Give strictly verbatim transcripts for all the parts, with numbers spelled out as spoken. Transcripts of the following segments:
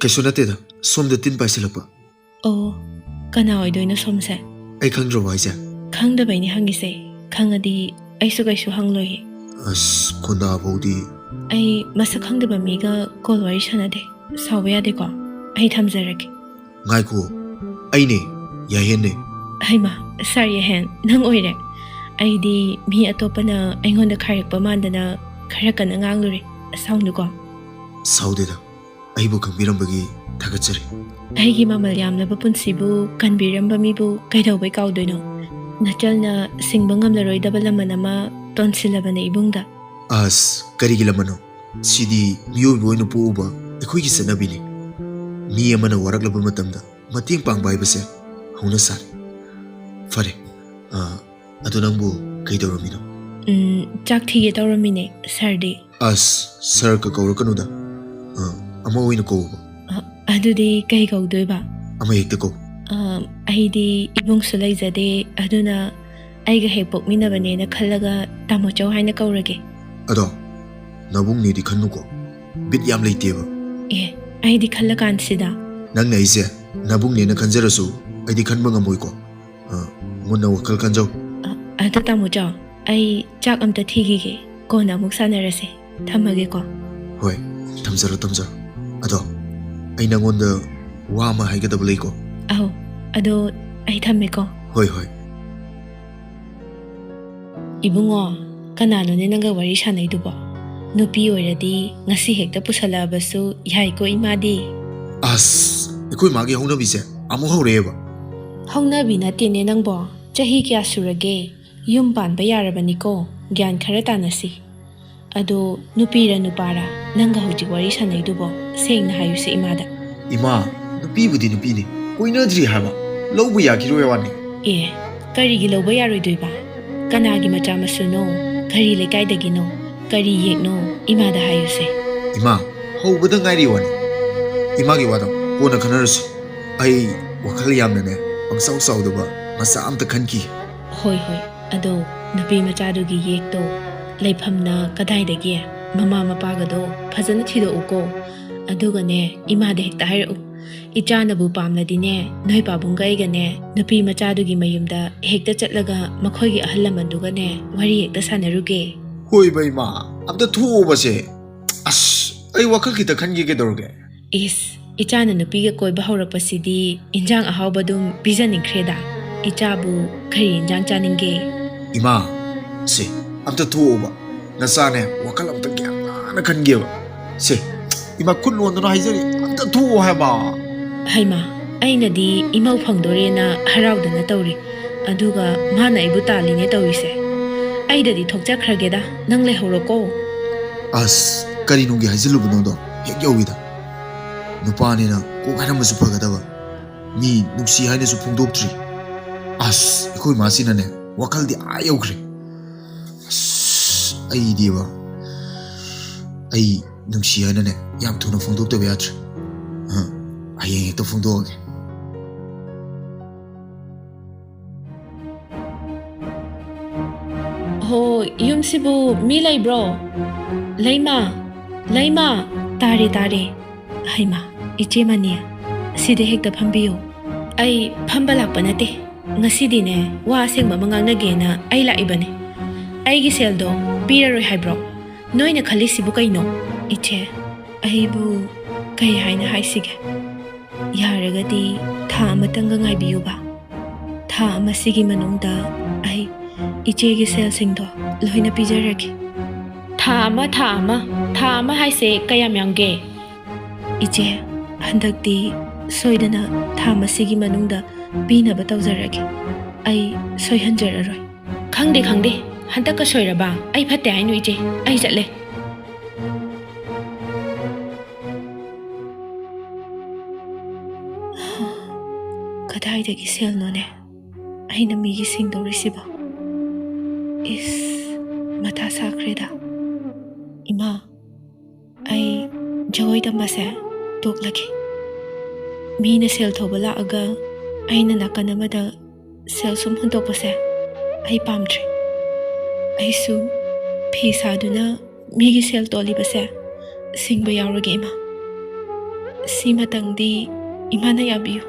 ꯀꯩꯁꯨ ꯅꯠꯇꯦꯗ, ꯁꯣꯝꯗ ꯇꯤꯟ ꯄꯥꯏꯁꯤꯜꯂꯛꯄ꯫ ꯑꯣ, ꯀꯅꯥ ꯑꯣꯏꯗꯣꯏꯅꯣ ꯁꯣꯝꯁꯦ? ꯑꯩ ꯈꯪꯗ꯭ꯔꯕꯣ ꯍꯥꯏꯁꯦ? ꯈꯪꯗꯕꯩꯅꯦ ꯍꯪꯉꯤꯁꯦ꯫ ꯈꯪꯉꯗꯤ ꯑꯩꯁꯨ ꯀꯩꯁꯨ ꯍꯪꯂꯣꯏꯌꯦ꯫ ꯑꯁ, ꯈꯣꯟꯗꯥ ꯐꯥꯎꯗꯤ꯫ ꯑꯩ ꯃꯁꯛ ꯈꯪꯗꯕ ꯃꯤꯒ ꯀꯣꯜ ꯋꯥꯔꯤ ꯁꯥꯟꯅꯗꯦ꯫ ꯁꯥꯎꯕ ꯌꯥꯗꯦꯀꯣ? ꯑꯩ ꯊꯝꯖꯔꯒꯦ꯫ ꯉꯥꯏꯈꯣ, ꯑꯩꯅꯦ, ꯌꯥꯏꯍꯦꯟꯅꯦ꯫ ꯍꯩꯃꯥ, ꯁꯥꯔ ꯌꯥꯏꯍꯦꯟ, ꯅꯪ ꯑꯣꯏꯔꯦ? ꯑꯩꯗꯤ ꯃꯤ ꯑꯇꯣꯞꯄꯅ ꯑꯩꯉꯣꯟꯗ ꯈꯥꯏꯔꯛꯄ ꯃꯥꯟꯗꯅ ꯈꯔ ꯀꯟꯅ ꯉꯥꯡꯂꯨꯔꯦ꯫ ꯁꯥꯎꯅꯨꯀꯣ꯫ ꯁꯥꯎꯗꯦꯗ, ꯑꯩꯕꯨ ꯈꯪꯕꯤꯔꯝꯕꯒꯤ ꯊꯥꯒꯠꯆꯔꯤ꯫ ꯑꯩꯒꯤ ꯃꯃꯜ ꯌꯥꯝꯂꯕ ꯄꯨꯟꯁꯤꯕꯨ ꯀꯟꯕꯤꯔꯝꯕ ꯃꯤꯕꯨ ꯀꯩꯗꯧꯕꯩ ꯀꯥꯎꯗꯣꯏꯅꯣ? ꯅꯆꯜꯅ ꯁꯤꯡꯕ ꯉꯝꯂꯔꯣꯏꯗꯕ ꯂꯃꯟ ꯑꯃ ꯇꯣꯟꯁꯤꯜꯂꯕꯅꯦ ꯏꯕꯨꯡꯗ꯫ ꯑꯁ, ꯀꯔꯤꯒꯤ ꯂꯃꯟꯅꯣ? ꯁꯤꯗꯤ ꯃꯤꯑꯣꯏꯕ ꯑꯣꯏꯅ ꯄꯣꯛꯎꯕ ꯑꯩꯈꯣꯏꯒꯤ ꯆꯠꯅꯕꯤꯅꯤ꯫ ꯃꯤ ꯑꯃꯅ ꯋꯥꯔꯛꯂꯕ ꯃꯇꯝꯗ ꯃꯇꯦꯡ ꯄꯥꯡꯕ ꯍꯥꯏꯕꯁꯦ ꯍꯧꯅ ꯁꯥꯅꯤ꯫ ꯐꯔꯦ, ꯑ, ꯑꯗꯣ ꯅꯪꯕꯨ ꯀꯩꯗꯧꯔꯝꯃꯤꯅꯣ? ꯎꯝ, ꯆꯥꯛ ꯊꯤꯒꯦ ꯇꯧꯔꯝꯃꯤꯅꯦ, ꯁꯥꯔꯗꯤ? ꯑꯁ, ꯁꯥꯔꯒ ꯀꯧꯔꯛꯀꯅꯨꯗ꯫ ꯑ, ꯑꯃ ꯑꯣꯏꯅ ꯀꯧꯕ꯫ ꯑ, ꯑꯗꯨꯗꯤ ꯀꯩ ꯀꯧꯗꯣꯏꯕ? ꯑꯃ ꯍꯦꯛꯇ ꯀꯧ꯫ ꯑ, ꯑꯩꯗꯤ ꯏꯕꯨꯡꯁꯨ ꯂꯩꯖꯗꯦ, ꯑꯗꯨꯅ ꯑꯩꯒ ꯍꯦꯛ ꯄꯣꯛꯃꯤꯟꯅꯕꯅꯦꯅ ꯈꯜꯂꯒ ꯇꯥꯃꯣ ꯆꯧ ꯍꯥꯏꯅ ꯀꯧꯔꯒꯦ꯫ ꯑꯗꯣ, ꯅꯕꯨꯡꯅꯦꯗꯤ ꯈꯟꯅꯨꯀꯣ꯫ ꯕꯤꯠ ꯌꯥꯝ ꯂꯩꯇꯦꯕ꯫ ꯑꯦ, ꯑꯩꯗꯤ ꯈꯜꯂꯀꯥꯟꯁꯤꯗ꯫ ꯅꯪꯅ ꯑꯩꯁꯦ ꯅꯕꯨꯡꯅꯦꯅ ꯈꯟꯖꯔꯁꯨ ꯑꯩꯗꯤ ꯈꯟꯕ ꯉꯝꯃꯣꯏꯀꯣ꯫ ꯑ, ꯃꯨꯟꯅ ꯋꯥꯈꯜ ꯈꯟꯖꯧ꯫ ꯑ, ꯑꯗꯣ ꯇꯥꯃꯣ ꯆꯧ, ꯑꯩ ꯆꯥꯛ ꯑꯝꯇ ꯊꯤꯈꯤꯒꯦ, ꯀꯣꯟꯅ ꯑꯃꯨꯛ ꯁꯥꯟꯅꯔꯁꯦ꯫ ꯊꯝꯃꯒꯦꯀꯣ꯫ ꯍꯣꯏ, ꯊꯝꯖꯔꯣ, ꯊꯝꯖꯔꯣ꯫ ꯑꯗꯣ, ꯑꯩ ꯅꯉꯣꯟꯗ ꯋꯥ ꯑꯃ ꯍꯥꯏꯒꯗꯕ ꯂꯩꯀꯣ꯫ ꯑꯧ, ꯑꯗꯣ ꯑꯩ ꯊꯝꯃꯦꯀꯣ꯫ ꯍꯣꯏ, ꯍꯣꯏ꯫ ꯏꯕꯨꯡꯉꯣ, ꯀꯅꯥꯅꯣꯅꯦ ꯅꯪꯒ ꯋꯥꯔꯤ ꯁꯥꯟꯅꯩꯗꯨꯕꯣ? ꯅꯨꯄꯤ ꯑꯣꯏꯔꯗꯤ ꯉꯁꯤ ꯍꯦꯛꯇ ꯄꯨꯁꯜꯂꯛꯑꯕꯁꯨ ꯌꯥꯏꯀꯣ ꯏꯃꯥꯗꯤ꯫ ꯑꯁ, ꯑꯩꯈꯣꯏ ꯃꯥꯒꯤ ꯍꯧꯅꯕꯤꯁꯦ ꯑꯃꯨꯛ ꯍꯧꯔꯛꯑꯦꯕ꯫ ꯍꯧꯅꯕꯤ ꯅꯠꯇꯦꯅꯦ ꯅꯪꯕꯣ꯫ ꯆꯍꯤ ꯀꯌꯥ ꯁꯨꯔꯒꯦ? ꯌꯨꯝ ꯄꯥꯟꯕ ꯌꯥꯔꯕꯅꯤꯀꯣ, ꯒ꯭ꯌꯥꯟ ꯈꯔ ꯇꯥꯅꯁꯤ꯫ ꯑꯗꯣ ꯅꯨꯄꯤꯔ ꯅꯨꯄꯥꯔ ꯅꯪꯒ ꯍꯧꯖꯤꯛ ꯋꯥꯔꯤ ꯁꯥꯟꯅꯩꯗꯨꯕꯣ? ꯁꯦꯡꯅ ꯍꯥꯏꯌꯨꯁꯦ ꯏꯃꯥꯗ꯫ ꯏꯃꯥ, ꯅꯨꯄꯤꯕꯨꯗꯤ ꯅꯨꯄꯤꯅꯤ, ꯀꯣꯏꯅꯗ꯭ꯔꯤ ꯍꯥꯏꯕ, ꯂꯧꯕ ꯌꯥꯈꯤꯔꯣꯏ ꯋꯥꯅꯤ꯫ ꯑꯦ, ꯀꯔꯤꯒꯤ ꯂꯧꯕ ꯌꯥꯔꯣꯏꯗꯣꯏꯕ? ꯀꯅꯥꯒꯤ ꯃꯆꯥ ꯃꯁꯨꯅꯣ? ꯀꯔꯤ ꯂꯩꯀꯥꯏꯗꯒꯤꯅꯣ? ꯀꯔꯤ ꯌꯦꯛꯅꯣ? ꯏꯃꯥꯗ ꯍꯥꯏꯌꯨꯁꯦ꯫ ꯏꯃꯥ, ꯍꯧꯕꯗ ꯉꯥꯏꯔꯤ ꯋꯥꯅꯤ꯫ ꯏꯃꯥꯒꯤ ꯋꯥꯗꯣ ꯀꯣꯟꯅ ꯈꯟꯅꯔꯁꯤ꯫ ꯑꯩ ꯋꯥꯈꯜ ꯌꯥꯝꯅꯅꯦ ꯄꯪꯆꯥꯎ ꯆꯥꯎꯗꯕ ꯃꯆꯥ ꯑꯝꯇ ꯈꯟꯈꯤ꯫ ꯍꯣꯏ, ꯍꯣꯏ꯫ ꯑꯗꯣ ꯅꯨꯄꯤ ꯃꯆꯥꯗꯨꯒꯤ ꯌꯦꯛꯇꯣ ꯂꯩꯐꯝꯅ ꯀꯗꯥꯏꯗꯒꯤ? ꯃꯃꯥ ꯃꯄꯥꯒꯗꯣ ꯐꯖꯅ ꯊꯤꯗꯣꯛꯎꯀꯣ꯫ ꯑꯗꯨꯒꯅꯦ, ꯏꯃꯥꯗ ꯍꯦꯛꯇ ꯍꯥꯏꯔꯛꯎ꯫ ꯏꯆꯥꯅꯕꯨ ꯄꯥꯝꯂꯗꯤꯅꯦ, ꯅꯣꯏ ꯄꯥꯕꯨꯡꯒ ꯑꯩꯒꯅꯦ, ꯅꯨꯄꯤ ꯃꯆꯥꯗꯨꯒꯤ ꯃꯌꯨꯝꯗ ꯍꯦꯛꯇ ꯆꯠꯂꯒ ꯃꯈꯣꯏꯒꯤ ꯑꯍꯜ ꯂꯃꯟꯗꯨꯒꯅꯦ, ꯋꯥꯔꯤ ꯍꯦꯛꯇ ꯁꯥꯟꯅꯔꯨꯒꯦ꯫ ꯍꯣꯏꯕ ꯏꯃꯥ, ꯑꯝꯇ ꯊꯣꯛꯑꯣꯕꯁꯦ꯫ ꯑꯁ, ꯑꯩ ꯋꯥꯈꯜ ꯈꯤꯇ ꯈꯟꯒꯦ, ꯀꯩꯗꯧꯔꯒꯦ? ꯏꯁ, ꯏꯆꯥꯅ ꯅꯨꯄꯤꯒ ꯀꯣꯏꯕ ꯍꯧꯔꯛꯄꯁꯤꯗꯤ ꯏꯟꯖꯥꯡ ꯑꯍꯥꯎꯕ ꯑꯗꯨꯝ ꯄꯤꯖꯅꯤꯡꯈ꯭ꯔꯦꯗ꯫ ꯏꯆꯥꯕꯨ ꯀꯔꯤ ꯏꯟꯖꯥꯡ ꯆꯥꯅꯤꯡꯒꯦ? ꯏꯃꯥ, ꯁꯦ, ꯑꯝꯇ ꯊꯣꯛꯑꯣꯕ꯫ ꯅꯆꯥꯅꯦ, ꯋꯥꯈꯜ ꯑꯝꯇ ꯒ꯭ꯌꯥꯟ ꯇꯥꯅ ꯈꯟꯒꯦꯕ꯫ ꯁꯦ, ꯏꯃꯥ, ꯈꯨꯠ ꯂꯣꯟꯗꯨꯅ ꯍꯥꯏꯖꯔꯤ, ꯑꯝꯇ ꯊꯣꯛꯑꯣ ꯍꯥꯏꯕ꯫ ꯍꯩꯃꯥ, ꯑꯩꯅꯗꯤ ꯏꯃꯧ ꯐꯪꯗꯣꯔꯦꯅ ꯍꯔꯥꯎꯗꯅ ꯇꯧꯔꯤ, ꯑꯗꯨꯒ ꯃꯥꯅ ꯑꯩꯕꯨ ꯇꯥꯜꯂꯤꯅꯦ ꯇꯧꯔꯤꯁꯦ꯫ ꯑꯩꯗꯗꯤ ꯊꯣꯛꯆꯈ꯭ꯔꯒꯦꯗ, ꯅꯪ ꯂꯩꯍꯧꯔꯣꯀꯣ꯫ ꯑꯁ, ꯀꯔꯤꯅꯨꯡꯒꯤ ꯍꯥꯏꯖꯤꯜꯂꯨꯕꯅꯣꯗꯣ ꯍꯦꯛ ꯌꯧꯏꯗ꯫ ꯅꯨꯄꯥꯅꯤꯅ ꯀꯣꯛ ꯍꯥꯏꯔꯝꯕꯁꯨ ꯐꯒꯗꯕ꯫ ꯃꯤ ꯅꯨꯡꯁꯤ ꯍꯥꯏꯅꯁꯨ ꯐꯣꯡꯗꯣꯛꯇ꯭ꯔꯤ꯫ ꯑꯁ, ꯑꯩꯈꯣꯏ ꯃꯥꯁꯤꯅꯅꯦ, ꯋꯥꯈꯜꯗꯤ ꯑꯥ ꯌꯧꯈ꯭ꯔꯦ꯫ ꯑꯁ, ꯑꯩꯗꯤꯕ, ꯑꯩ ꯅꯨꯡꯁꯤ ꯍꯥꯏꯅꯅꯦ, ꯌꯥꯝ ꯊꯨꯅ ꯐꯣꯡꯗꯣꯛꯇꯕ ꯌꯥꯗ꯭ꯔꯦ꯫ ꯑ, ꯍꯌꯦꯡ ꯍꯦꯛꯇ ꯐꯣꯡꯗꯣꯛꯑꯒꯦ꯫ ꯍꯣ, ꯌꯨꯝꯁꯤꯕꯨ ꯃꯤ ꯂꯩꯕ꯭ꯔꯣ? ꯂꯩꯃ, ꯂꯩꯃ, ꯇꯥꯔꯦ, ꯇꯥꯔꯦ꯫ ꯍꯩꯃꯥ, ꯏꯆꯦ ꯃꯅꯤ, ꯁꯤꯗ ꯍꯦꯛꯇ ꯐꯝꯕꯤꯌꯨ꯫ ꯑꯩ ꯐꯝꯕ ꯂꯥꯛꯄ ꯅꯠꯇꯦ꯫ ꯉꯁꯤꯗꯤꯅꯦ, ꯋꯥ ꯑꯁꯦꯡꯕ ꯑꯃ ꯉꯥꯡꯅꯒꯦꯅ ꯑꯩ ꯂꯥꯛꯏꯕꯅꯦ꯫ ꯑꯩꯒꯤ ꯁꯦꯜꯗꯣ ꯄꯤꯔꯔꯣꯏ ꯍꯥꯏꯕ꯭ꯔꯣ? ꯅꯣꯏꯅ ꯈꯜꯂꯤꯁꯤꯕꯨ ꯀꯩꯅꯣ? ꯏꯆꯦ, ꯑꯩꯕꯨ ꯀꯩ ꯍꯥꯏꯅ ꯍꯥꯏꯁꯤꯒꯦ? ꯌꯥꯔꯒꯗꯤ ꯊꯥ ꯑꯃꯇꯪꯒ ꯉꯥꯏꯕꯤꯌꯨꯕ꯫ ꯊꯥ ꯑꯃꯁꯤꯒꯤ ꯃꯅꯨꯡꯗ ꯑꯩ ꯏꯆꯦꯒꯤ ꯁꯦꯜꯁꯤꯡꯗꯣ ꯂꯣꯏꯅ ꯄꯤꯖꯔꯒꯦ꯫ ꯊꯥ ꯑꯃ, ꯊꯥ ꯑꯃ, ꯊꯥ ꯑꯃ ꯍꯥꯏꯁꯦ ꯀꯌꯥꯝ ꯌꯥꯝꯒꯦ? ꯏꯆꯦ, ꯍꯟꯗꯛꯇꯤ ꯁꯣꯏꯗꯅ ꯊꯥ ꯑꯃꯁꯤꯒꯤ ꯃꯅꯨꯡꯗ ꯄꯤꯅꯕ ꯇꯧꯖꯔꯒꯦ꯫ ꯑꯩ ꯁꯣꯏꯍꯟꯖꯔꯔꯣꯏ꯫ ꯈꯪꯗꯦ, ꯈꯪꯗꯦ꯫ ꯍꯟꯗꯛꯀ ꯁꯣꯏꯔꯕ? ꯑꯩ ꯐꯠꯇꯦ ꯍꯥꯏꯅꯨ, ꯏꯆꯦ꯫ ꯑꯩ ꯆꯠꯂꯦ꯫ ꯀꯗꯥꯏꯗꯒꯤ ꯁꯦꯜꯅꯣꯅꯦ ꯑꯩꯅ ꯃꯤꯒꯤ ꯁꯤꯡꯗꯧꯔꯤꯁꯤꯕꯣ? ꯏꯁ, ꯃꯊꯥ ꯁꯥꯈ꯭ꯔꯦꯗ꯫ ꯏꯃꯥ, ꯑꯩ ꯖꯒꯣꯏ ꯇꯝꯕꯁꯦ ꯇꯣꯛꯂꯒꯦ꯫ ꯃꯤꯅ ꯁꯦꯜ ꯊꯧꯕ ꯂꯥꯛꯑꯒ ꯑꯩꯅ ꯅꯥꯀꯟ ꯑꯃꯗ ꯁꯦꯜ ꯁꯨꯝ ꯍꯨꯟꯗꯣꯛꯄꯁꯦ ꯑꯩ ꯄꯥꯝꯗ꯭ꯔꯦ꯫ ꯑꯩꯁꯨ ꯐꯤ ꯁꯥꯗꯨꯅ ꯃꯤꯒꯤ ꯁꯦꯜ ꯇꯣꯜꯂꯤꯕꯁꯦ ꯁꯤꯡꯕ ꯌꯥꯎꯔꯒꯦ, ꯏꯃꯥ꯫ ꯁꯤꯃꯇꯪꯗꯤ ꯏꯃꯥꯅ ꯌꯥꯕꯤꯌꯨ꯫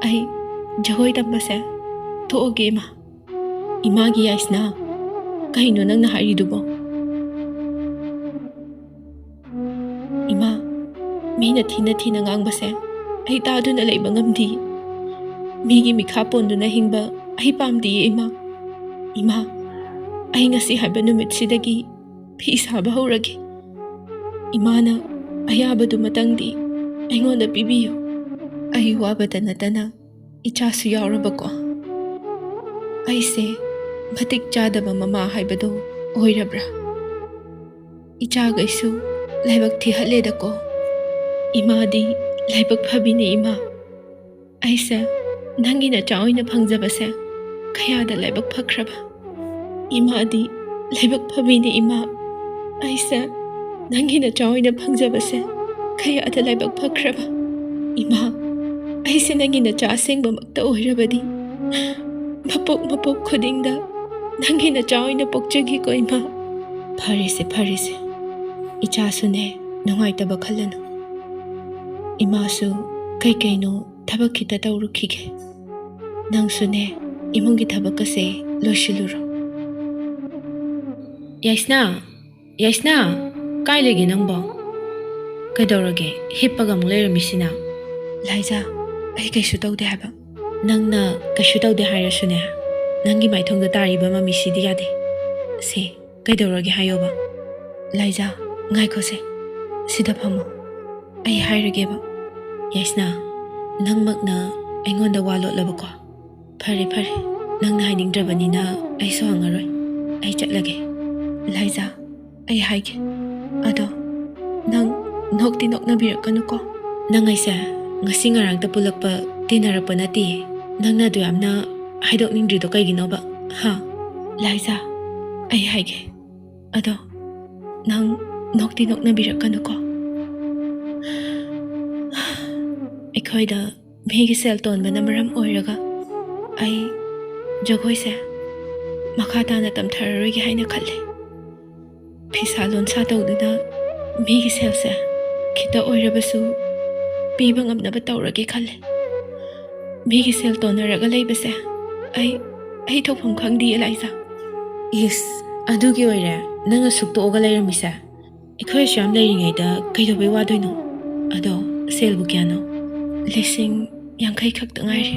ꯑꯩ ꯖꯒꯣꯏ ꯇꯝꯕꯁꯦ ꯇꯣꯛꯑꯒꯦ, ꯏꯃꯥ꯫ ꯏꯃꯥꯒꯤ ꯌꯥꯏꯁꯅꯥ, ꯀꯩꯅꯣ ꯅꯪꯅ ꯍꯥꯏꯔꯤꯗꯨꯕꯣ? ꯏꯃꯥ, ꯃꯤꯅ ꯊꯤꯅ ꯊꯤꯅ ꯉꯥꯡꯕꯁꯦ ꯑꯩ ꯇꯥꯗꯨꯅ ꯂꯩꯕ ꯉꯝꯗꯦ꯫ ꯃꯤꯒꯤ ꯃꯤꯈꯥ ꯄꯣꯟꯗꯨꯅ ꯍꯤꯡꯕ ꯑꯩ ꯄꯥꯝꯗꯤꯌꯦ, ꯏꯃꯥ꯫ ꯏꯃꯥ, ꯑꯩ ꯉꯁꯤ ꯍꯥꯏꯕ ꯅꯨꯃꯤꯠꯁꯤꯗꯒꯤ ꯐꯤ ꯁꯥꯕ ꯍꯧꯔꯒꯦ꯫ ꯏꯃꯥꯅ ꯑꯌꯥꯕꯗꯨꯃꯇꯪꯗꯤ ꯑꯩꯉꯣꯟꯗ ꯄꯤꯕꯤꯌꯨ꯫ ꯑꯩ ꯋꯥꯕꯇ ꯅꯠꯇꯅ ꯏꯆꯥꯁꯨ ꯌꯥꯎꯔꯕꯀꯣ꯫ ꯑꯩꯁꯦ ꯃꯇꯤꯛ ꯆꯥꯗꯕ ꯃꯃꯥ ꯍꯥꯏꯕꯗꯣ ꯑꯣꯏꯔꯕ꯭ꯔꯥ? ꯏꯆꯥꯈꯩꯁꯨ ꯂꯥꯏꯕꯛ ꯊꯤꯍꯜꯂꯦꯗꯀꯣ꯫ ꯏꯃꯥꯗꯤ ꯂꯥꯏꯕꯛ ꯐꯕꯤꯅꯦ, ꯏꯃꯥ꯫ ꯑꯩꯁꯦ ꯅꯪꯒꯤ ꯅꯆꯥ ꯑꯣꯏꯅ ꯐꯪꯖꯕꯁꯦ ꯀꯌꯥꯗ ꯂꯥꯏꯕꯛ ꯐꯈ꯭ꯔꯕ꯫ ꯏꯃꯥꯗꯤ ꯂꯥꯏꯕꯛ ꯐꯕꯤꯅꯦ, ꯏꯃꯥ꯫ ꯑꯩꯁꯦ ꯅꯪꯒꯤ ꯅꯆꯥ ꯑꯣꯏꯅ ꯐꯪꯖꯕꯁꯦ ꯀꯌꯥꯗ ꯂꯥꯏꯕꯛ ꯐꯈ꯭ꯔꯕ꯫ ꯏꯃꯥ, ꯑꯩꯁꯦ ꯅꯪꯒꯤ ꯅꯆꯥ ꯑꯁꯦꯡꯕꯃꯛꯇ ꯑꯣꯏꯔꯕꯗꯤ ꯃꯄꯣꯛ ꯃꯄꯣꯛ ꯈꯨꯗꯤꯡꯗ ꯅꯪꯒꯤ ꯅꯆꯥ ꯑꯣꯏꯅ ꯄꯣꯛꯆꯒꯦꯀꯣ, ꯏꯃꯥ꯫ ꯐꯔꯦꯁꯦ, ꯐꯔꯦꯁꯦ꯫ ꯏꯆꯥꯁꯨꯅꯦ, ꯅꯨꯡꯉꯥꯏꯇꯕ ꯈꯜꯂꯅꯨ꯫ ꯏꯃꯥꯁꯨ ꯀꯩꯀꯩꯅꯣ ꯊꯕꯛ ꯈꯤꯇ ꯇꯧꯔꯨꯈꯤꯒꯦ꯫ ꯅꯪꯁꯨꯅꯦ, ꯏꯃꯨꯡꯒꯤ ꯊꯕꯛꯀꯁꯦ ꯂꯣꯏꯁꯤꯜꯂꯨꯔꯣ꯫ ꯌꯥꯏꯁꯅꯥ, ꯌꯥꯏꯁꯅꯥ, ꯀꯥꯏ ꯂꯩꯒꯦ ꯅꯪꯕꯣ? ꯀꯩꯗꯧꯔꯒꯦ? ꯍꯤꯞꯄꯒ ꯑꯃꯨꯛ ꯂꯩꯔꯝꯃꯤꯁꯤꯅ? ꯂꯥꯏꯖꯥ, ꯑꯩ ꯀꯩꯁꯨ ꯇꯧꯗꯦ ꯍꯥꯏꯕ꯫ ꯅꯪꯅ ꯀꯩꯁꯨ ꯇꯧꯗꯦ ꯍꯥꯏꯔꯁꯨꯅꯦ, ꯅꯪꯒꯤ ꯃꯥꯏꯊꯣꯡꯗ ꯇꯥꯔꯤꯕ ꯃꯃꯤꯁꯤꯗꯤ ꯌꯥꯗꯦ꯫ ꯁꯦ, ꯀꯩꯗꯧꯔꯒꯦ ꯍꯥꯏꯌꯣꯕ? ꯂꯥꯏꯖꯥ, ꯉꯥꯏꯈꯣꯁꯦ꯫ ꯁꯤꯗ ꯐꯝꯃꯣ꯫ ꯑꯩ ꯍꯥꯏꯔꯒꯦꯕ꯫ ꯌꯥꯏꯁꯅꯥ, ꯅꯪꯃꯛꯅ ꯑꯩꯉꯣꯟꯗ ꯋꯥ ꯂꯣꯠꯂꯕꯀꯣ? ꯐꯔꯦ, ꯐꯔꯦ꯫ ꯅꯪꯅ ꯍꯥꯏꯅꯤꯡꯗ꯭ꯔꯕꯅꯤꯅ ꯑꯩꯁꯨ ꯍꯪꯉꯔꯣꯏ꯫ ꯑꯩ ꯆꯠꯂꯒꯦ꯫ ꯂꯥꯏꯖꯥ, ꯑꯩ ꯍꯥꯏꯒꯦ꯫ ꯑꯗꯣ ꯅꯪ ꯅꯣꯛꯇꯤ ꯅꯣꯛꯅꯕꯤꯔꯛꯀꯅꯨꯀꯣ꯫ ꯅꯪ ꯑꯩꯁꯦ ꯉꯁꯤ ꯉꯔꯥꯡꯇ ꯄꯨꯜꯂꯛꯄ, ꯇꯤꯟꯅꯔꯛꯄ ꯅꯠꯇꯤꯌꯦ꯫ ꯅꯪꯅ ꯑꯗꯨ ꯌꯥꯝꯅ ꯍꯥꯏꯗꯣꯛꯅꯤꯡꯗ꯭ꯔꯤꯗꯣ ꯀꯩꯒꯤꯅꯣꯕ? ꯍꯥ? ꯂꯥꯏꯖꯥ, ꯑꯩ ꯍꯥꯏꯒꯦ꯫ ꯑꯗꯣ ꯅꯪ ꯅꯣꯛꯇꯤ ꯅꯣꯛꯅꯕꯤꯔꯛꯀꯅꯨꯀꯣ꯫ ꯑꯩꯈꯣꯏꯗ ꯃꯤꯒꯤ ꯁꯦꯜ ꯇꯣꯟꯕꯅ ꯃꯔꯝ ꯑꯣꯏꯔꯒ ꯑꯩ ꯖꯒꯣꯏꯁꯦ ꯃꯈꯥ ꯇꯥꯅ ꯇꯝꯊꯔꯔꯣꯏꯒꯦ ꯍꯥꯏꯅ ꯈꯜꯂꯦ꯫ ꯐꯤꯁꯥ ꯂꯣꯟꯁꯥ ꯇꯧꯗꯨꯅ ꯃꯤꯒꯤ ꯁꯦꯜꯁꯦ ꯈꯤꯇ ꯑꯣꯏꯔꯕꯁꯨ ꯄꯤꯕ ꯉꯝꯅꯕ ꯇꯧꯔꯒꯦ ꯈꯜꯂꯦ꯫ ꯃꯤꯒꯤ ꯁꯦꯜ ꯇꯣꯟꯅꯔꯒ ꯂꯩꯕꯁꯦ ꯑꯩ ꯑꯩ ꯊꯣꯛꯐꯝ ꯈꯪꯗꯤꯌꯦ, ꯂꯥꯏꯖꯥ꯫ ꯏꯁ, ꯑꯗꯨꯒꯤ ꯑꯣꯏꯔꯦ ꯅꯪꯅ ꯁꯨꯛꯇꯣꯛꯑꯒ ꯂꯩꯔꯝꯃꯤꯁꯦ? ꯑꯩꯈꯣꯏ ꯑꯁꯨꯛ ꯌꯥꯝ ꯂꯩꯔꯤꯉꯩꯗ ꯀꯩꯗꯧꯕꯩ ꯋꯥꯗꯣꯏꯅꯣ? ꯑꯗꯣ ꯁꯦꯜꯕꯨ ꯀꯌꯥꯅꯣ? ꯂꯤꯁꯤꯡ ꯌꯥꯡꯈꯩ ꯈꯛꯇ ꯉꯥꯏꯔꯦ꯫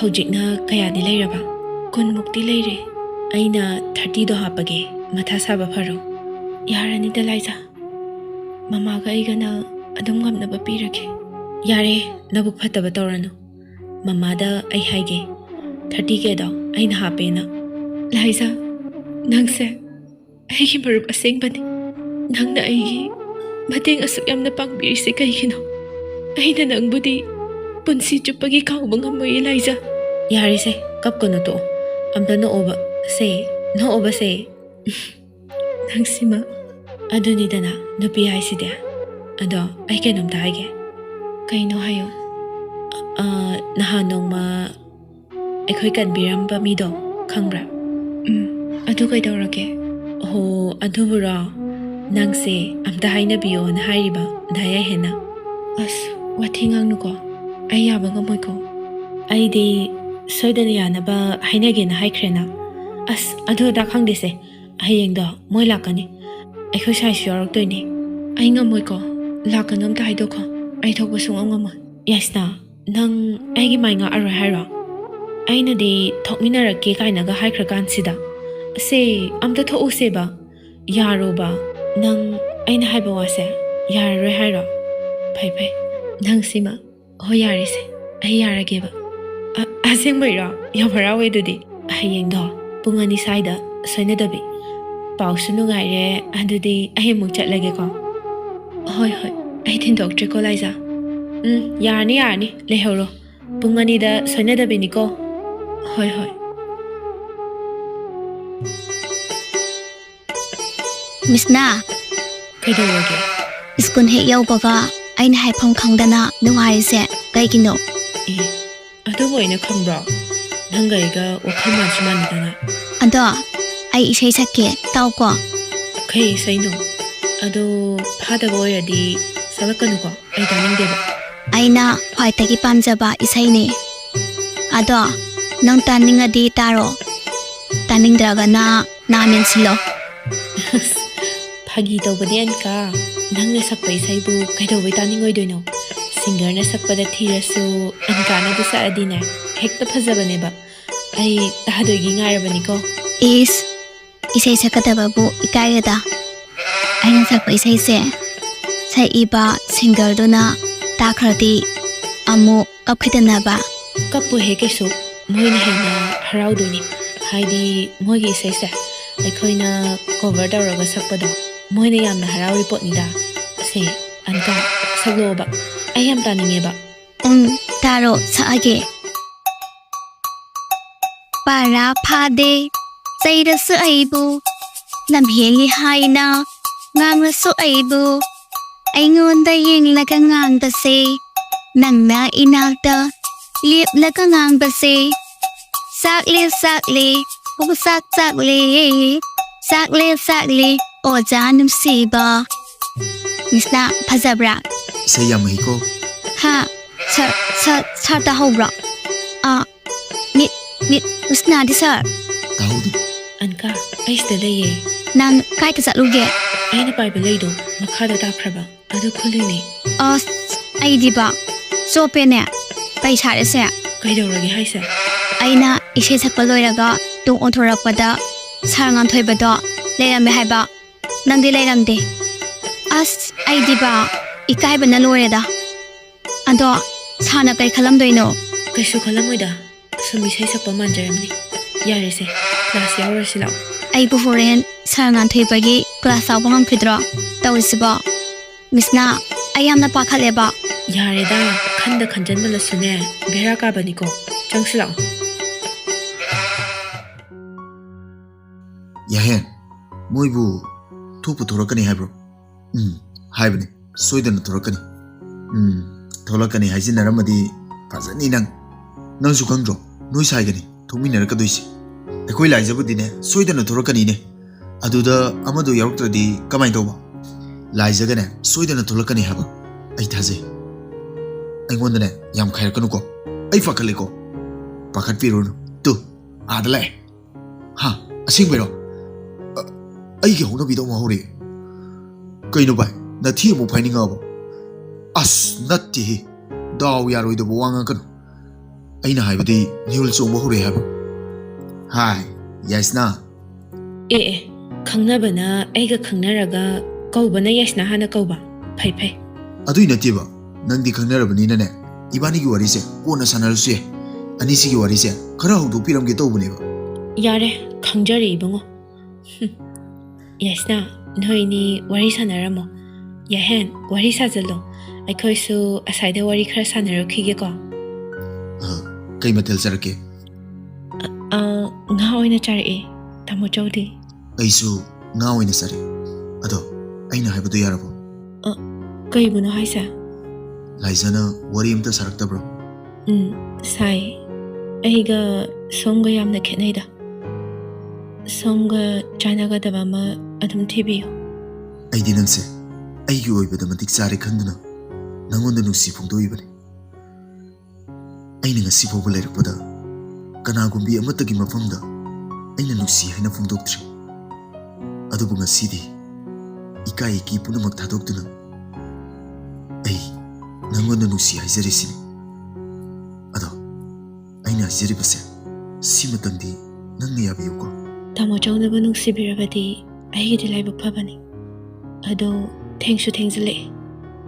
ꯍꯧꯖꯤꯛꯅ ꯀꯌꯥꯗꯤ ꯂꯩꯔꯕ? ꯀꯨꯟꯃꯨꯛꯇꯤ ꯂꯩꯔꯦ꯫ ꯑꯩꯅ ꯊꯥꯔꯇꯤꯗꯣ ꯍꯥꯞꯄꯒꯦ, ꯃꯊꯥ ꯁꯥꯕ ꯐꯔꯣ꯫ ꯌꯥꯔꯅꯤꯗ, ꯂꯥꯏꯖꯥ꯫ ꯃꯃꯥꯒ ꯑꯩꯒꯅ ꯑꯗꯨꯝ ꯉꯝꯅꯕ ꯄꯤꯔꯒꯦ꯫ ꯌꯥꯔꯦ, ꯅꯕꯨꯛ ꯐꯠꯇꯕ ꯇꯧꯔꯅꯨ꯫ ꯃꯃꯥꯗ ꯑꯩ ꯍꯥꯏꯒꯦ, ꯊꯥꯔꯇꯤ ꯀꯦꯗꯣ ꯑꯩꯅ ꯍꯥꯞꯄꯦꯅ꯫ ꯂꯥꯏꯖꯥ, ꯅꯪꯁꯦ ꯑꯩꯒꯤ ꯃꯔꯨꯞ ꯑꯁꯦꯡꯕꯅꯤ꯫ ꯅꯪꯅ ꯑꯩꯒꯤ ꯃꯇꯦꯡ ꯑꯁꯨꯛ ꯌꯥꯝꯅ ꯄꯥꯡꯕꯤꯔꯤꯁꯦ ꯀꯩꯒꯤꯅꯣ? ꯑꯩꯅ ꯅꯪꯕꯨꯗꯤ ꯄꯨꯟꯁꯤ ꯆꯨꯞꯄꯒꯤ ꯀꯥꯎꯕ ꯉꯝꯃꯣꯏꯌꯦ, ꯂꯥꯏꯖꯥ꯫ ꯌꯥꯔꯦꯁꯦ, ꯀꯞꯀꯅꯨ, ꯇꯣꯛꯑꯣ꯫ ꯑꯝꯇ ꯅꯣꯛꯑꯣꯕ꯫ ꯁꯦ, ꯅꯣꯛꯑꯣꯕ ꯁꯦ꯫ ꯅꯪꯁꯤꯃ꯫ ꯑꯗꯨꯅꯤꯗꯅ ꯅꯨꯄꯤ ꯍꯥꯏꯁꯤꯗꯤ꯫ ꯑꯗꯣ ꯑꯩ ꯀꯩꯅꯣꯝꯇ ꯍꯥꯏꯒꯦ꯫ ꯀꯩꯅꯣ ꯍꯥꯏꯌꯣ꯫ ꯑ, ꯅꯍꯥꯟ ꯅꯣꯡꯃ ꯑꯩꯈꯣꯏ ꯀꯟꯕꯤꯔꯝꯕ ꯃꯤꯗꯣ ꯈꯪꯕ꯭ꯔꯥ? ꯎꯝ, ꯑꯗꯨ ꯀꯩꯗꯧꯔꯒꯦ? ꯑꯣꯍꯣ, ꯑꯗꯨꯕꯨꯔꯣ? ꯅꯪꯁꯦ ꯑꯝꯇ ꯍꯥꯏꯅꯕꯤꯌꯣꯅ ꯍꯥꯏꯔꯤꯕ ꯗꯥ ꯌꯥꯏꯍꯦꯟꯅ꯫ ꯑꯁ, ꯋꯥꯊꯤ ꯉꯥꯡꯅꯨꯀꯣ, ꯑꯩ ꯌꯥꯕ ꯉꯝꯃꯣꯏꯀꯣ꯫ ꯑꯩꯗꯤ ꯁꯣꯏꯗꯅ ꯌꯥꯅꯕ ꯍꯥꯏꯅꯒꯦꯅ ꯍꯥꯏꯈ꯭ꯔꯦꯅ꯫ ꯑꯁ, ꯑꯗꯨ ꯑꯗꯥ ꯈꯪꯗꯦꯁꯦ, ꯍꯌꯦꯡꯗꯣ ꯃꯣꯏ ꯂꯥꯛꯀꯅꯤ, ꯑꯩꯈꯣꯏ ꯁꯥꯏꯁꯨ ꯌꯥꯎꯔꯛꯇꯣꯏꯅꯦ꯫ ꯑꯩ ꯉꯝꯃꯣꯏꯀꯣ, ꯂꯥꯛꯀꯅꯨ ꯑꯝꯇ ꯍꯥꯏꯗꯣꯛꯈꯣ, ꯑꯩ ꯊꯣꯛꯄ ꯁꯨꯡꯉꯝ ꯉꯝꯃꯣꯏ꯫ ꯌꯥꯏꯁꯅꯥ, ꯅꯪ ꯑꯩꯒꯤ ꯃꯥꯏ ꯉꯥꯛꯑꯔꯣꯏ ꯍꯥꯏꯔꯣ? ꯑꯩꯅꯗꯤ ꯊꯣꯛꯃꯤꯟꯅꯔꯛꯀꯦ ꯀꯥꯏꯅꯒ ꯍꯥꯏꯈ꯭ꯔꯀꯥꯟꯁꯤꯗ꯫ ꯁꯦ, ꯑꯝꯇ ꯊꯣꯛꯎꯁꯦꯕ꯫ ꯌꯥꯔꯣꯕ꯫ ꯅꯪ ꯑꯩꯅ ꯍꯥꯏꯕ ꯋꯥꯁꯦ ꯌꯥꯔꯔꯣꯏ ꯍꯥꯏꯔꯣ? ꯐꯩ ꯐꯩ꯫ ꯅꯪ ꯁꯤꯃ꯫ ꯍꯣꯏ, ꯌꯥꯔꯦꯁꯦ, ꯑꯩ ꯌꯥꯔꯒꯦꯕ꯫ ꯑ-, ꯑꯁꯦꯡꯕꯩꯔꯣ? ꯌꯥꯝ ꯍꯔꯥꯎꯋꯦ ꯑꯗꯨꯗꯤ꯫ ꯍꯌꯦꯡꯗꯣ ꯄꯨꯡ ꯑꯅꯤ ꯁ꯭ꯋꯥꯏꯗ ꯁꯣꯏꯅꯗꯕꯤ꯫ ꯄꯥꯎꯁꯨ ꯅꯨꯡꯉꯥꯏꯔꯦ, ꯑꯗꯨꯗꯤ ꯑꯩ ꯑꯃꯨꯛ ꯆꯠꯂꯒꯦꯀꯣ꯫ ꯍꯣꯏ ꯍꯣꯏ, ꯑꯩ ꯊꯤꯟꯗꯣꯛꯇ꯭ꯔꯦꯀꯣ, ꯂꯥꯏꯖꯥ꯫ ꯎꯝ, ꯌꯥꯔꯅꯤ ꯌꯥꯔꯅꯤ, ꯂꯩꯍꯧꯔꯣ꯫ ꯄꯨꯡ ꯑꯅꯤꯗ ꯁꯣꯏꯅꯗꯕꯤꯅꯤꯀꯣ꯫ ꯍꯣꯏ ꯍꯣꯏ꯫ ꯃꯤꯁꯅꯥ꯫ ꯀꯩꯗꯧꯔꯒꯦ? ꯁ꯭ꯀꯨꯜ ꯍꯦꯛ ꯌꯧꯕꯒ ꯑꯩꯅ ꯍꯥꯏꯐꯝ ꯈꯪꯗꯅ ꯅꯨꯡꯉꯥꯏꯔꯤꯁꯦ ꯀꯩꯒꯤꯅꯣ? ꯑꯦ, ꯑꯗꯨꯕꯨ ꯑꯩꯅ ꯈꯪꯕ꯭ꯔꯣ? ꯅꯪꯒ ꯑꯩꯒ ꯋꯥꯈꯜ ꯃꯥꯟꯁꯨ ꯃꯥꯟꯅꯗꯅ꯫ ꯑꯗꯣ ꯑꯩ ꯏꯁꯩ ꯁꯛꯀꯦ, ꯇꯥꯎꯀꯣ꯫ ꯀꯩ ꯏꯁꯩꯅꯣ? ꯑꯗꯣ ꯐꯥꯗꯕ ꯑꯣꯏꯔꯗꯤ ꯁꯛꯂꯛꯀꯅꯨꯀꯣ, ꯑꯩ ꯇꯥꯅꯤꯡꯗꯦꯕ꯫ ꯑꯩꯅ ꯈ꯭ꯋꯥꯏꯗꯒꯤ ꯄꯥꯝꯖꯕ ꯏꯁꯩꯅꯤ꯫ ꯑꯗꯣ ꯅꯪ ꯇꯥꯅꯤꯡꯉꯗꯤ ꯇꯥꯔꯣ, ꯇꯥꯅꯤꯡꯗ꯭ꯔꯒꯅ ꯅꯥ ꯃꯦꯟꯁꯤꯜꯂꯣ꯫ ꯐꯥꯒꯤ ꯇꯧꯕꯅꯦ ꯑꯟꯀꯥ, ꯅꯪꯅ ꯁꯛꯄ ꯏꯁꯩꯕꯨ ꯀꯩꯗꯧꯕꯩ ꯇꯥꯅꯤꯡꯉꯣꯏꯗꯣꯏꯅꯣ? ꯁꯤꯡꯒꯔꯅ ꯁꯛꯄꯗ ꯊꯤꯔꯁꯨ ꯑꯟꯀꯥꯅꯕꯨ ꯁꯛꯑꯗꯤꯅꯦ ꯍꯦꯛꯇ ꯐꯖꯕꯅꯦꯕ꯫ ꯑꯩ ꯇꯥꯗꯣꯏꯒꯤ ꯉꯥꯏꯔꯕꯅꯤꯀꯣ꯫ ꯏꯁ, ꯏꯁꯩ ꯁꯛꯀꯗꯕꯕꯨ ꯏꯀꯥꯏꯔꯦꯗ꯫ ꯑꯩꯅ ꯁꯛꯄ ꯏꯁꯩꯁꯦ ꯁꯛꯏꯕ ꯁꯤꯡꯒꯔꯗꯨꯅ ꯇꯥꯈ꯭ꯔꯗꯤ ꯑꯃꯨꯛ ꯀꯞꯈꯤꯗꯅꯕ꯫ ꯀꯞꯄꯣꯏꯍꯦ ꯀꯩꯁꯨ, ꯃꯣꯏꯅ ꯍꯦꯟꯅ ꯍꯔꯥꯎꯗꯣꯏꯅꯤ꯫ ꯍꯥꯏꯗꯤ ꯃꯣꯏꯒꯤ ꯏꯁꯩꯁꯦ ꯑꯩꯈꯣꯏꯅ ꯀꯣꯚꯔ ꯇꯧꯔꯒ ꯁꯛꯄꯗꯣ ꯃꯣꯏꯅ ꯌꯥꯝꯅ ꯍꯔꯥꯎꯔꯤ ꯄꯣꯠꯅꯤꯗ꯫ ꯑꯁꯦ, ꯑꯟꯀꯥ, ꯁꯛꯂꯛꯑꯣꯕ, ꯑꯩ ꯌꯥꯝ ꯇꯥꯅꯤꯡꯉꯦꯕ꯫ ꯎꯝ, ꯇꯥꯔꯣ, ꯁꯛꯑꯒꯦ꯫ ꯄꯔꯥ ꯐꯥꯗꯦ, ꯆꯩꯔꯁꯨ ꯑꯩꯕꯨ, ꯂꯝꯍꯦꯜꯂꯤ ꯍꯥꯏꯅ ꯉꯥꯡꯂꯁꯨ ꯑꯩꯕꯨ, ꯑꯩꯉꯣꯟꯗ ꯌꯦꯡꯂꯒ ꯉꯥꯡꯕꯁꯦ, ꯅꯪꯅ ꯏꯅꯥꯛꯇ ꯂꯦꯞꯂꯒ ꯉꯥꯡꯕꯁꯦ, ꯆꯥꯛꯂꯦ ꯆꯥꯛꯂꯦ, ꯄꯨꯛꯆꯥꯛ ꯆꯥꯛꯂꯦ, ꯆꯥꯛꯂꯦ ꯆꯥꯛꯂꯦ, ꯑꯣꯖꯥ ꯅꯨꯡꯁꯤꯕ꯫ ꯃꯤꯁꯅꯥ, ꯐꯖꯕ꯭ꯔꯥ? ꯏꯁꯩ ꯌꯥꯝ ꯍꯩꯀꯣ꯫ ꯍꯥ? ꯁꯥꯔ, ꯁꯥꯔ, ꯁꯥꯔ ꯇꯥꯍꯧꯕ꯭ꯔꯣ? ꯑꯥ, ꯃꯤꯠ, ꯃꯤꯠ, ꯃꯤꯁꯅꯥꯗꯤ ꯁꯥꯔ꯫ ꯇꯥꯍꯧꯗꯦ꯫ ꯑꯟꯀꯥ, ꯑꯩ ꯁꯤꯗ ꯂꯩꯌꯦ꯫ ꯅꯪ ꯀꯥꯏꯗ ꯆꯠꯂꯨꯒꯦ? ꯑꯩꯅ ꯄꯥꯏꯕ ꯂꯩꯗꯣ ꯃꯈꯥꯗ ꯇꯥꯈ꯭ꯔꯕ, ꯑꯗꯨ ꯈꯨꯜꯂꯤꯅꯦ꯫ ꯑꯁ, ꯑꯩꯗꯤꯕ ꯆꯣꯞꯄꯦꯅꯦ, ꯀꯩ ꯁꯥꯔꯦꯁꯦ? ꯀꯩꯗꯧꯔꯒꯦ ꯍꯥꯏꯁꯦ? ꯑꯩꯅ ꯏꯁꯩ ꯁꯛꯄ ꯂꯣꯏꯔꯒ ꯇꯨꯡ ꯑꯣꯟꯊꯣꯔꯛꯄꯗ ꯁꯥꯔ ꯉꯥꯟꯊꯣꯏꯕꯗꯣ ꯂꯩꯔꯝꯃꯦ ꯍꯥꯏꯕ꯫ ꯅꯪꯗꯤ ꯂꯩꯔꯝꯗꯦ꯫ ꯑꯁ, ꯑꯩꯗꯤꯕ ꯏꯀꯥꯏꯕꯅ ꯂꯣꯏꯔꯦꯗ꯫ ꯑꯗꯣ ꯁꯥꯔꯅ ꯀꯩ ꯈꯜꯂꯝꯗꯣꯏꯅꯣ? ꯀꯩꯁꯨ ꯈꯜꯂꯝꯃꯣꯏꯗ, ꯁꯨꯝ ꯏꯁꯩ ꯁꯛꯄ ꯃꯥꯟꯖꯔꯝꯅꯤ꯫ ꯌꯥꯔꯦꯁꯦ, ꯀ꯭ꯂꯥꯁ ꯌꯥꯎꯔꯁꯤ ꯂꯥꯛꯑꯣ꯫ ꯑꯩꯕꯨ ꯍꯣꯔꯦꯟ ꯁꯥꯔ ꯉꯥꯟꯊꯣꯏꯕꯒꯤ ꯀ꯭ꯂꯥꯁ ꯌꯥꯎꯕ ꯉꯝꯈꯤꯗ꯭ꯔꯣ ꯇꯧꯔꯤꯁꯤꯕꯣ? ꯃꯤꯁꯅꯥ, ꯑꯩ ꯌꯥꯝꯅ ꯄꯥꯈꯠꯂꯦꯕ꯫ ꯌꯥꯔꯦꯗ, ꯈꯟꯗ ꯈꯟꯖꯟꯃꯜꯂꯁꯨꯅꯦ ꯕꯦꯔꯥ ꯀꯥꯕꯅꯤꯀꯣ꯫ ꯆꯪꯁꯤ ꯂꯥꯛꯑꯣ꯫ ꯌꯥꯍꯦꯟ, ꯃꯣꯏꯕꯨ ꯊꯣꯛꯄꯨ ꯊꯣꯛꯂꯛꯀꯅꯤ ꯍꯥꯏꯕ꯭ꯔꯣ? ꯎꯝ, ꯍꯥꯏꯕꯅꯤ, ꯁꯣꯏꯗꯅ ꯊꯣꯛꯂꯛꯀꯅꯤ꯫ ꯎꯝ, ꯊꯣꯛꯂꯛꯀꯅꯤ ꯍꯥꯏꯖꯤꯟꯅꯔꯝꯃꯗꯤ ꯐꯖꯅꯤ ꯅꯪ꯫ ꯅꯪꯁꯨ ꯈꯪꯗ꯭ꯔꯣ, ꯅꯣꯏ ꯁꯥꯏꯒꯅꯤ ꯊꯣꯛꯃꯤꯟꯅꯔꯛꯀꯗꯣꯏꯁꯦ꯫ ꯑꯩꯈꯣꯏ ꯂꯥꯏꯖꯕꯨꯗꯤꯅꯦ ꯁꯣꯏꯗꯅ ꯊꯣꯛꯂꯛꯀꯅꯤꯅꯦ꯫ ꯑꯗꯨꯗ ꯑꯃꯗꯣ ꯌꯥꯎꯔꯛꯇ꯭ꯔꯗꯤ ꯀꯃꯥꯏꯅ ꯇꯧꯕ? ꯂꯥꯏꯖꯒꯅꯦ ꯁꯣꯏꯗꯅ ꯊꯣꯛꯂꯛꯀꯅꯤ ꯍꯥꯏꯕ ꯑꯩ ꯊꯥꯖꯩ꯫ ꯑꯩꯉꯣꯟꯗꯅꯦ ꯌꯥꯝ ꯈꯥꯏꯔꯛꯀꯅꯨꯀꯣ꯫ ꯑꯩ ꯄꯥꯈꯠꯂꯦꯀꯣ꯫ ꯄꯥꯈꯠꯄꯤꯔꯨꯅꯨ꯫ ꯇꯨ, ꯑꯥꯗ ꯂꯥꯛꯑꯦ꯫ ꯍꯥ? ꯑꯁꯦꯡꯕꯩꯔꯣ? ꯑ, ꯑꯩꯒꯤ ꯍꯧꯅꯕꯤꯗꯣ ꯑꯃꯨꯛ ꯍꯧꯔꯛꯑꯦ꯫ ꯀꯩꯅꯣ ꯚꯥꯏ, ꯅꯊꯤ ꯑꯃꯨꯛ ꯐꯥꯏꯅꯤꯡꯉꯛꯑꯕꯣ? ꯑꯁ, ꯅꯠꯇꯦꯍꯦ꯫ ꯗꯥꯎ ꯌꯥꯔꯣꯏꯗꯕ ꯋꯥ ꯉꯥꯡꯒꯅꯨ꯫ ꯑꯩꯅ ꯍꯥꯏꯕꯗꯤ ꯅꯤꯍꯨꯜ ꯆꯣꯡꯕ ꯍꯧꯔꯛꯑꯦ ꯍꯥꯏꯕ꯫ ꯍꯥꯏ, ꯌꯥꯏꯁꯅꯥ꯫ ꯑꯦ ꯑꯦ, ꯈꯪꯅꯕꯅ ꯑꯩꯒ ꯈꯪꯅꯔꯒ ꯀꯧꯕꯅ ꯌꯥꯏꯁꯅꯥ ꯍꯥꯟꯅ ꯀꯧꯕ꯫ ꯐꯩ ꯐꯩ꯫ ꯑꯗꯨꯏ ꯅꯠꯇꯦꯕ, ꯅꯪꯗꯤ ꯈꯪꯅꯔꯕꯅꯤꯅꯅꯦ, ꯏꯕꯥꯅꯤꯒꯤ ꯋꯥꯔꯤꯁꯦ ꯀꯣꯟꯅ ꯁꯥꯟꯅꯔꯁꯨ ꯌꯥꯏ꯫ ꯑꯅꯤꯁꯤꯒꯤ ꯋꯥꯔꯤꯁꯦ ꯈꯔ ꯍꯧꯗꯣꯛꯄꯤꯔꯝꯒꯦ ꯇꯧꯕꯅꯦꯕ꯫ ꯌꯥꯔꯦ, ꯈꯪꯖꯔꯦ ꯏꯕꯨꯡꯉꯣ꯫ ꯍꯨꯝ꯫ ꯌꯥꯏꯁꯅꯥ, ꯅꯣꯏꯅꯤ ꯋꯥꯔꯤ ꯁꯥꯟꯅꯔꯝꯃꯣ꯫ ꯌꯥꯍꯦꯟ, ꯋꯥꯔꯤ ꯁꯥꯖꯜꯂꯣ꯫ ꯑꯩꯈꯣꯏꯁꯨ ꯑꯁꯥꯏꯗ ꯋꯥꯔꯤ ꯈꯔ ꯁꯥꯟꯅꯔꯨꯈꯤꯒꯦꯀꯣ꯫ ꯑ, ꯀꯩ ꯃꯊꯦꯜ ꯆꯥꯔꯛꯀꯦ? ꯑ, ꯑ, ꯉꯥ ꯑꯣꯏꯅ ꯆꯥꯔꯛꯑꯦ, ꯇꯥꯃꯣ ꯆꯧꯗꯤ? ꯑꯩꯁꯨ ꯉꯥ ꯑꯣꯏꯅ ꯆꯥꯔꯛꯑꯦ꯫ ꯑꯗꯣ, ꯑꯩꯅ ꯍꯥꯏꯕꯗꯣ ꯌꯥꯔꯕꯣ? ꯑ, ꯀꯩꯕꯨꯅꯣ ꯍꯥꯏꯁꯦ? ꯂꯥꯏꯖꯥꯅ ꯋꯥꯔꯤ ꯑꯝꯇ ꯁꯥꯔꯛꯇꯕ꯭ꯔꯣ? ꯎꯝ, ꯁꯥꯏ꯫ ꯑꯩꯒ ꯁꯣꯝꯒ ꯌꯥꯝꯅ ꯈꯦꯠꯅꯩꯗ꯫ ꯁꯣꯝꯒ ꯆꯥꯟꯅꯒꯗꯕ ꯑꯃ ꯑꯗꯨꯝ ꯊꯤꯕꯤꯌꯨ꯫ ꯑꯩꯗꯤ ꯅꯪꯁꯦ ꯑꯩꯒꯤ ꯑꯣꯏꯕꯗ ꯃꯇꯤꯛ ꯆꯥꯔꯦ ꯈꯟꯗꯨꯅ ꯅꯪꯉꯣꯟꯗ ꯅꯨꯡꯁꯤ ꯐꯣꯡꯗꯣꯛꯏꯕꯅꯤ꯫ ꯑꯩꯅ ꯉꯁꯤ ꯐꯥꯎꯕ ꯂꯩꯔꯛꯄꯗ ꯀꯅꯥꯒꯨꯝꯕꯤ ꯑꯃꯠꯇꯒꯤ ꯃꯐꯝꯗ ꯑꯩꯅ ꯅꯨꯡꯁꯤ ꯍꯥꯏꯅ ꯐꯣꯡꯗꯣꯛꯇ꯭ꯔꯤ꯫ ꯑꯗꯨꯕꯨ ꯉꯁꯤꯗꯤ ꯏꯀꯥꯏ ꯏꯀꯤ ꯄꯨꯝꯅꯃꯛ ꯊꯥꯗꯣꯛꯇꯨꯅ ꯑꯩ ꯅꯪꯉꯣꯟꯗ ꯅꯨꯡꯁꯤ ꯍꯥꯏꯖꯔꯤꯁꯤꯅꯤ꯫ ꯑꯗꯣ ꯑꯩꯅ ꯍꯥꯏꯖꯔꯤꯕꯁꯦ ꯁꯤꯃꯇꯪꯗꯤ ꯅꯪꯅ ꯌꯥꯕꯤꯌꯨꯀꯣ꯫ ꯇꯥꯃꯣ ꯆꯧꯅꯕꯨ ꯅꯨꯡꯁꯤꯕꯤꯔꯕꯗꯤ ꯑꯩꯒꯤꯗꯤ ꯂꯥꯏꯕꯛ ꯐꯕꯅꯤ꯫ ꯑꯗꯣ ꯊꯦꯡꯁꯨ ꯊꯦꯡꯖꯤꯜꯂꯛꯑꯦ꯫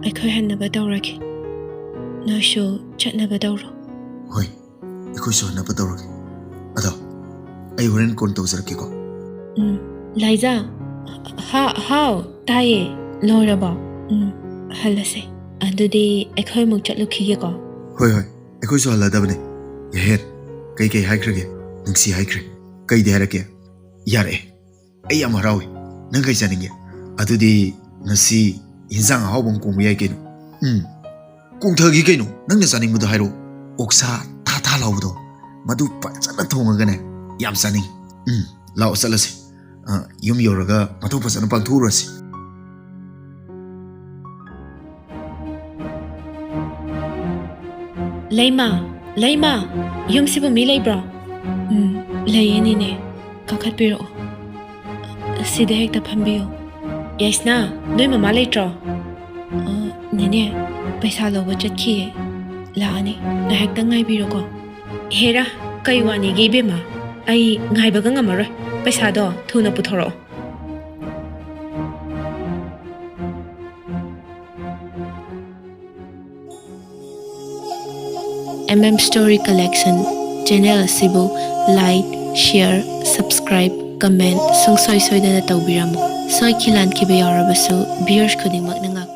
ꯑꯩꯈꯣꯏ ꯍꯟꯅꯕ ꯇꯧꯔꯒꯦ꯫ ꯅꯣꯏꯁꯨ ꯆꯠꯅꯕ ꯇꯧꯔꯣ꯫ ꯍꯣꯏ, ꯑꯩꯈꯣꯏꯁꯨ ꯍꯟꯅꯕ ꯇꯧꯔꯒꯦ꯫ ꯑꯗꯣ ꯑꯩ ꯍꯣꯔꯦꯟ ꯀꯣꯟ ꯇꯧꯖꯔꯛꯀꯦꯀꯣ꯫ ꯎꯝ, ꯂꯥꯏꯖꯥ꯫ ꯍꯥ-, ꯍꯥꯎ, ꯇꯥꯏꯌꯦ꯫ ꯂꯣꯏꯔꯕꯣ? ꯎꯝ, ꯍꯜꯂꯁꯦ꯫ ꯑꯗꯨꯗꯤ ꯑꯩꯈꯣꯏ ꯑꯃꯨꯛ ꯆꯠꯂꯨꯈꯤꯒꯦꯀꯣ꯫ ꯍꯣꯏ, ꯍꯣꯏ, ꯑꯩꯈꯣꯏꯁꯨ ꯍꯜꯂꯗꯕꯅꯦ꯫ ꯌꯥꯍꯦꯟ, ꯀꯩꯀꯩ ꯍꯥꯏꯈ꯭ꯔꯒꯦ? ꯅꯨꯡꯁꯤ ꯍꯥꯏꯈ꯭ꯔꯦ꯫ ꯀꯩꯗꯤ ꯍꯥꯏꯔꯛꯀꯦ? ꯌꯥꯔꯛꯑꯦ꯫ ꯑꯩ ꯌꯥꯝ ꯍꯔꯥꯎꯏ꯫ ꯅꯪ ꯀꯩ ꯆꯥꯅꯤꯡꯒꯦ? ꯑꯗꯨꯗꯤ ꯉꯁꯤ ꯏꯟꯖꯥꯡ ꯑꯍꯥꯎꯕ ꯑꯃ ꯀꯣꯡꯕ ꯌꯥꯏ ꯀꯩꯅꯣ꯫ ꯎꯝ, ꯀꯣꯡꯊꯒꯤ ꯀꯩꯅꯣ꯫ ꯅꯪꯅ ꯆꯥꯅꯤꯡꯕꯗꯣ ꯍꯥꯏꯔꯛꯑꯣ꯫ ꯑꯣꯛꯁꯥ ꯊꯥ ꯊꯥ ꯂꯥꯎꯕꯗꯣ, ꯃꯗꯨ ꯐꯖꯅ ꯊꯣꯡꯉꯒꯅꯦ, ꯌꯥꯝ ꯆꯥꯅꯤꯡꯉꯤ꯫ ꯎꯝ, ꯂꯥꯛꯑꯣ ꯆꯠꯂꯁꯤ꯫ ꯑ, ꯌꯨꯝ ꯌꯧꯔꯒ ꯃꯊꯧ ꯐꯖꯅ ꯄꯥꯡꯊꯣꯛꯎꯔꯁꯤ꯫ ꯂꯩꯃ, ꯂꯩꯃ, ꯌꯨꯝꯁꯤꯕꯨ ꯃꯤ ꯂꯩꯕ꯭ꯔꯣ? ꯎꯝ, ꯂꯩꯌꯦ ꯅꯦꯅꯦ꯫ ꯀꯥꯈꯠꯄꯤꯔꯛꯑꯣ꯫ ꯁꯤꯗ ꯍꯦꯛꯇ ꯐꯝꯕꯤꯌꯨ꯫ ꯌꯥꯏꯁꯅꯥ, ꯅꯣꯏ ꯃꯃꯥ ꯂꯩꯇ꯭ꯔꯣ? ꯑ, ꯅꯦꯅꯦ, ꯄꯩꯁꯥ ꯂꯧꯕ ꯆꯠꯈꯤꯌꯦ꯫ ꯂꯥꯛꯑꯅꯤ꯫ ꯉꯥꯏꯍꯥꯛꯇꯪ ꯉꯥꯏꯕꯤꯔꯣꯀꯣ꯫ ꯍꯦꯔꯥ, ꯀꯩ ꯋꯥꯅꯤꯒꯦ ꯏꯕꯦꯝꯃ? ꯑꯩ ꯉꯥꯏꯕꯒ ꯉꯝꯃꯔꯣꯏ꯫ ꯄꯩꯁꯥꯗꯣ ꯊꯨꯅ ꯄꯨꯊꯣꯔꯛꯑꯣ꯫ M M Story Collection channel ꯑꯁꯤꯕꯨ like, share, subscribe, comment ꯁꯨꯡꯁꯣꯏ ꯁꯣꯏꯗꯅ ꯇꯧꯕꯤꯔꯝꯃꯨ꯫ ꯁꯣꯏꯈꯤ ꯂꯥꯟꯈꯤꯕ ꯌꯥꯎꯔꯕꯁꯨ viewers ꯈꯨꯗꯤꯡꯃꯛꯅ ꯉꯥꯛ